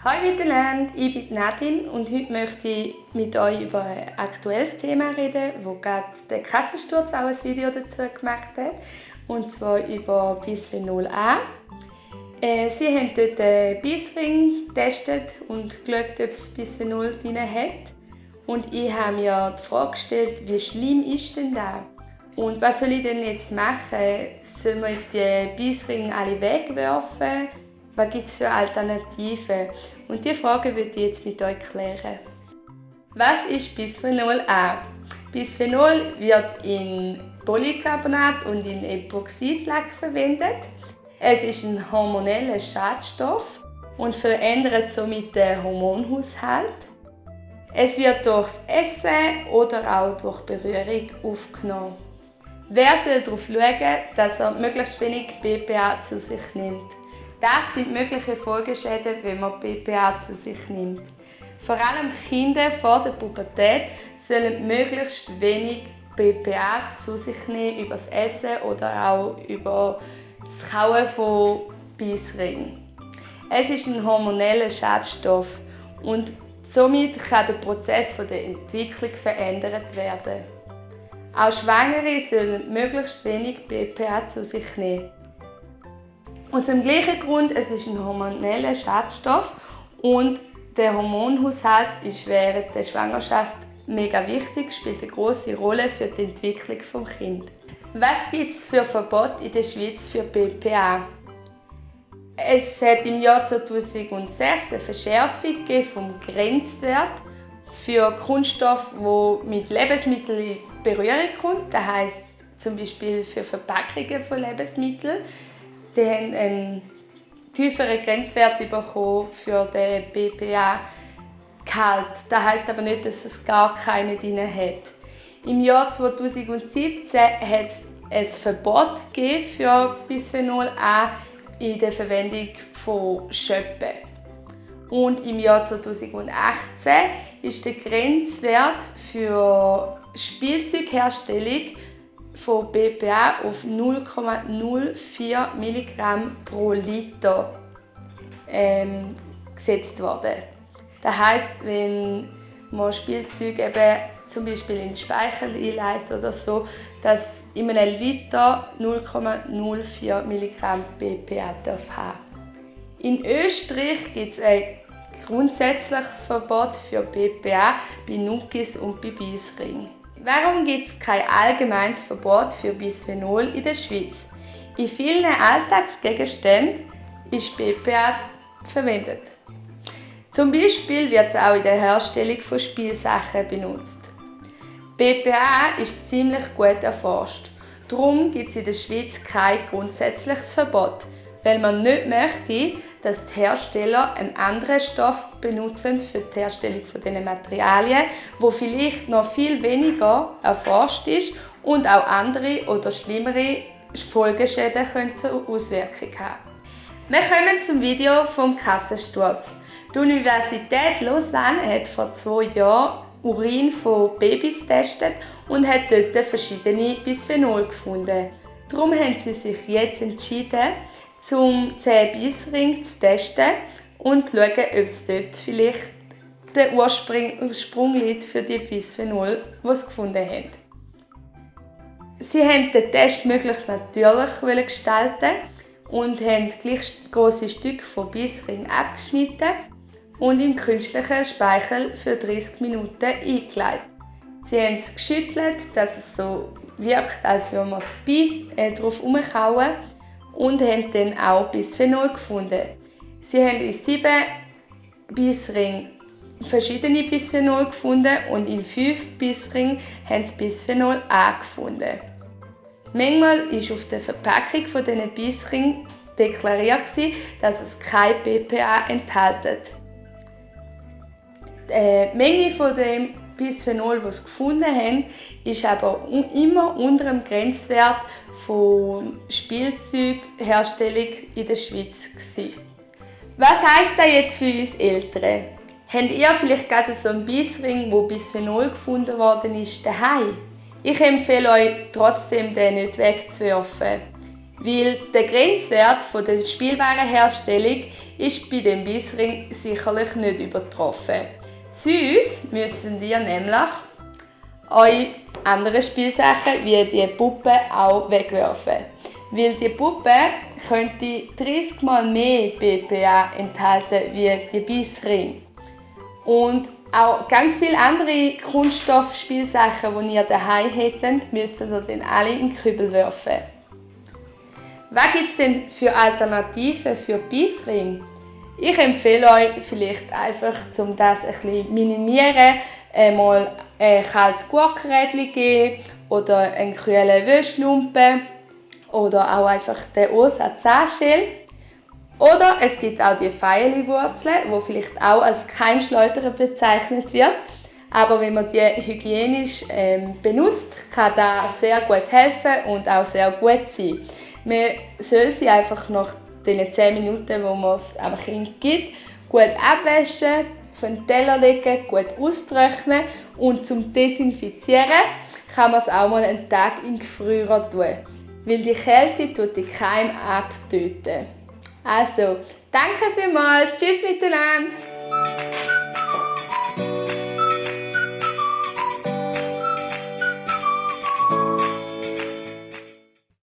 Hallo miteinander, ich bin Nadine und heute möchte ich mit euch über ein aktuelles Thema reden, wo gerade der Kassensturz auch ein Video dazu gemacht hat, und zwar über Bisphenol A. Sie haben dort einen Bissring getestet und geschaut, ob es Bisphenol drin hat. Und ich habe mir die Frage gestellt, wie schlimm ist denn das? Und was soll ich denn jetzt machen? Sollen wir jetzt die Bissringe alle wegwerfen? Was gibt es für Alternativen? Und diese Frage würde ich jetzt mit euch klären. Was ist Bisphenol A? Bisphenol wird in Polycarbonat und in Epoxidlack verwendet. Es ist ein hormoneller Schadstoff und verändert somit den Hormonhaushalt. Es wird durchs Essen oder auch durch Berührung aufgenommen. Wer soll darauf schauen, dass er möglichst wenig BPA zu sich nimmt? Das sind mögliche Folgeschäden, wenn man BPA zu sich nimmt. Vor allem Kinder vor der Pubertät sollen möglichst wenig BPA zu sich nehmen über das Essen oder auch über das Kauen von Bissringen. Es ist ein hormoneller Schadstoff und somit kann der Prozess der Entwicklung verändert werden. Auch Schwangere sollen möglichst wenig BPA zu sich nehmen. Aus dem gleichen Grund, es ist ein hormoneller Schadstoff und der Hormonhaushalt ist während der Schwangerschaft mega wichtig, spielt eine große Rolle für die Entwicklung des Kindes. Was gibt es für Verbote in der Schweiz für BPA? Es hat im Jahr 2006 eine Verschärfung vom Grenzwert für Kunststoff, wo mit Lebensmitteln in Berührung kommt. Das heisst zum Beispiel für Verpackungen von Lebensmitteln. Die haben einen tieferen Grenzwert bekommen für den BPA-Gehalt. Das heisst aber nicht, dass es gar keinen drin hat. Im Jahr 2017 hat es ein Verbot für Bisphenol A in der Verwendung von Schöppen. Und im Jahr 2018 ist der Grenzwert für Spielzeugherstellung von BPA auf 0,04 mg pro Liter gesetzt worden. Das heisst, wenn man Spielzeug eben zum Beispiel in den Speichel einleitet oder so, dass in einem Liter 0,04 mg BPA haben darf. In Österreich gibt es ein grundsätzliches Verbot für BPA bei Nuggis und bei Bissringen. Warum gibt es kein allgemeines Verbot für Bisphenol in der Schweiz? In vielen Alltagsgegenständen ist BPA verwendet. Zum Beispiel wird es auch in der Herstellung von Spielsachen benutzt. BPA ist ziemlich gut erforscht. Darum gibt es in der Schweiz kein grundsätzliches Verbot, weil man nicht möchte, dass die Hersteller einen anderen Stoff benutzen für die Herstellung von diesen Materialien, wo vielleicht noch viel weniger erforscht ist und auch andere oder schlimmere Folgeschäden zur Auswirkung haben. Wir kommen zum Video vom Kassensturz. Die Universität Lausanne hat vor 2 Jahren Urin von Babys getestet und hat dort verschiedene Bisphenol gefunden. Darum haben sie sich jetzt entschieden, um 10 Bissringe zu testen und zu schauen, ob es dort vielleicht der Ursprung liegt für die Bisphenol, die sie gefunden haben. Sie wollten den Test möglichst natürlich gestalten und haben gleich grosse Stücke von Bissringen abgeschnitten und im künstlichen Speichel für 30 Minuten eingelegt. Sie haben es geschüttelt, dass es so wirkt, als würde man das Biss drauf herumkauen, und haben dann auch Bisphenol gefunden. Sie haben in 7 Bissringen verschiedene Bisphenol gefunden und in 5 Bissringen haben sie Bisphenol A gefunden. Manchmal war auf der Verpackung von diesen Bissringen deklariert, dass es kein BPA enthält. Die Menge von dem Bisphenol, das sie gefunden haben, ist aber immer unter dem Grenzwert von Spielzeugherstellung in der Schweiz. Was heisst das jetzt für uns Eltern? Habt ihr vielleicht gerade so einen Bissring, wo Bisphenol gefunden worden ist, daheim? Ich empfehle euch trotzdem, den nicht wegzuwerfen. Weil der Grenzwert der Spielwarenherstellung ist bei dem Bissring sicherlich nicht übertroffen. Sonst müsstet ihr nämlich eure anderen Spielsachen wie die Puppe auch wegwerfen. Weil die Puppe könnte 30 Mal mehr BPA enthalten wie die Bissringe. Und auch ganz viele andere Kunststoffspielsachen, die ihr daheim hättet, müsst ihr dann alle in den Kübel werfen. Was gibt es denn für Alternativen für Bissringe? Ich empfehle euch vielleicht einfach, um das ein bisschen zu minimieren, mal ein kaltes Gurkenrädchen geben oder einen kühlen Wäschlumpen oder auch einfach den Osa Zahnschäl. Oder es gibt auch die Feierliwurzel, die vielleicht auch als Keimschleuder bezeichnet wird. Aber wenn man die hygienisch benutzt, kann das sehr gut helfen und auch sehr gut sein. Man soll sie einfach nach den 10 Minuten, wo man es am Kind gibt, gut abwaschen, auf den Teller legen, gut austrocknen und zum Desinfizieren kann man es auch mal einen Tag in den Gefrierer tun, weil die Kälte tut die Keime abtöten. Also, danke vielmals, tschüss miteinander!